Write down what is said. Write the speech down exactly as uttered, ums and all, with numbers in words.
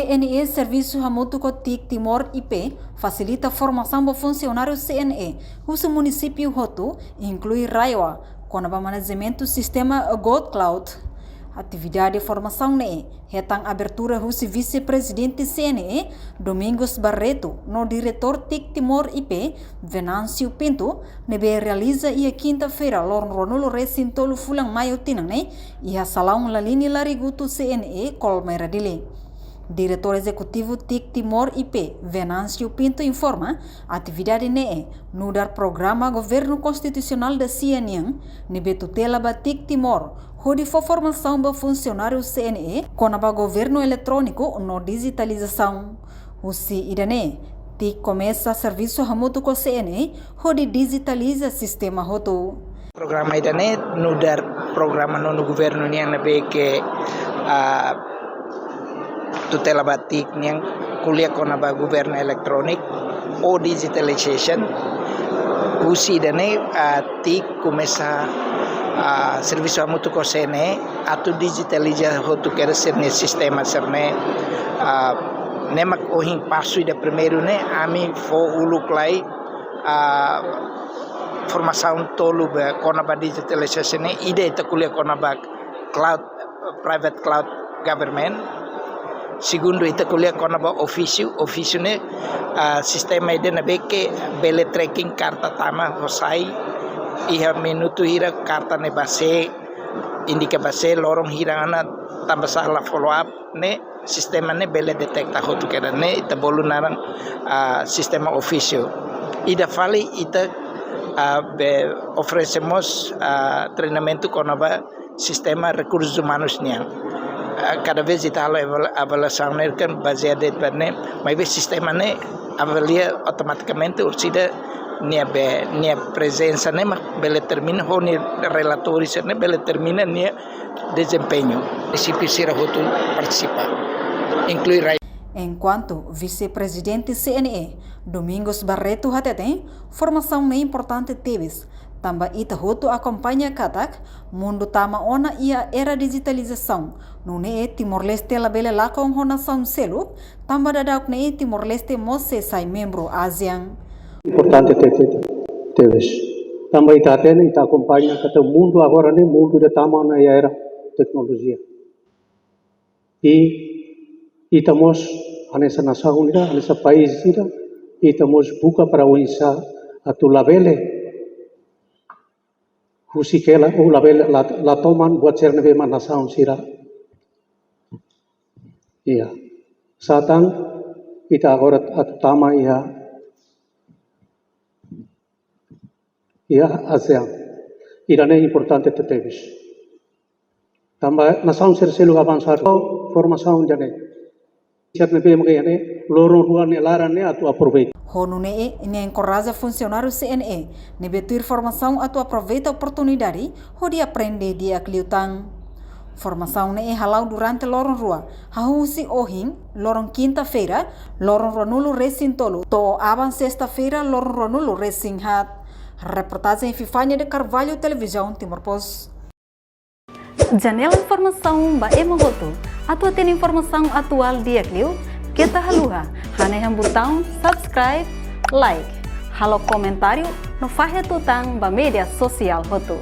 C N E servisu hamutuk ho TIC Timor I P fasilita formasaun ba funsionáriu C N E husi munisípiu hotu, inklui RAEOA, kona-ba manajementu sistema GovCloud. Atividade formasaun ne'e hetan abertura husi Vise-Prezidente C N E, Domingos Barreto, no Diretór TIC Timor I P, Venâncio Pinto, ne'ebé realiza iha kinta-feira, loron ruanulu-resin-tolu fulan Maiu tinan ne'e, iha Salaun Lalini Larigutu C N E, Colmera, Dili. Diretór Ezekutivu TIC Timor I P, Venâncio Pinto, informa, atividade ne'e nu'udar programa Governu Konstitusionál da-sia nian, ne'ebé tutela ba TIC Timor, hodi fó formasaun ba funsionáriu C N E kona-ba governu eletróniku no dijitalizasaun. Husi ida-ne'e, TIC komesa servisu hamutuk ho C N E hodi dijitaliza sistema hotu. Programa ida-ne'e nu'udar programa nonu governu nian ne'ebé ke, ah, tutela ba TIC nian, ko'alia kona-ba governu eletróniku ou digitalization. Husi ida-ne'e, ah, TIC komesa, ah, servisu hamutuk ho C N E atu dijitaliza hotu kedas sira-nia sistema sira-ne'e, ah, ne'e mak ohin pasu ida primeiru ne'e, ami fó uluk lai, ah, formasaun tolu ba kona-ba digitalization ne'e, ida ita ko'alia kona-ba cloud, private cloud government. Segundu, ita ko'alia kona-ba ofísiu, ofísiu ne'e, ah, sistema ida ne'ebé ke bele tracking karta tama ho sai, iha minutu hira karta ne'e bá sé, indika bá sé, loron hira ona tanba sala follow up ne'e, sistema ne'e bele deteta hotu kedas ne'e, ita bolu naran, ah, sistema ofísiu. Ida fali ita, ah, be oferese mós, ah, treinamentu kona-ba sistema rekursus umanus nian. Ah, kada vez ita halo aval-, avaliasaun ne'e kan bazeia de'it ba ne'e, maibé sistema ne'e avalia automatikamente orsida nia be, nia prezensa ne'e mak bele determina, ho nia relatóriu sira-ne'e bele determina nia dezempeñu. Munisípiu sira hotu partisipa, inklui RAEOA. Enkuantu Vise-Prezidente C N E, Domingos Barreto, hateten, formasaun ne'e importante tebes, tanba ita hotu akompaña katak mundu tama ona iha era dijitalizasaun, nune'e Timor-Leste labele lakon ho nasaun seluk, tanba daudauk ne'e Timor-Leste mós sei sai membru ASEAN. Importante te-, te-, te-, tebes. Tanba ita hatene, ita akompaña katak mundu agora ne'e mundu ida tama ona iha era teknolojia. I ita mós hanesan nasaun ida, hanesan país ida, ita mós buka para oinsá atu labele husik hela, ou labele la, la toman buat sira ne'ebé mak nasaun sira iha. Satán ita agora atu tama iha, iha ASEAN. Ida-ne'e importante tebes. Tanba nasaun sira seluk avansa ho formasaun ida-ne'e. Sira ne'ebé mak iha ne'e, loron rua nia laran ne'e atu aproveita. Ho nune'e, nia enkoraja funsionáriu C N E ne'ebé tuir formasaun atu aproveita oportunidade hodi aprende di'ak liután. Formasaun ne'e hala'o durante loron rua, hahú husi ohin, loron kinta-feira, loron ruanulu-resin-tolu, to'o aban sesta-feira, loron ruanulu-resin-haat. Reportajen Fifania de Carvalho, Televizaun Timor Post. Janela informasaun ba ema hotu. Atu hatene informasaun atuál di'ak liu, keta haluha hanehan butaun subscribe, like, halo komentáriu no fahe tutan ba média sosiál hotu.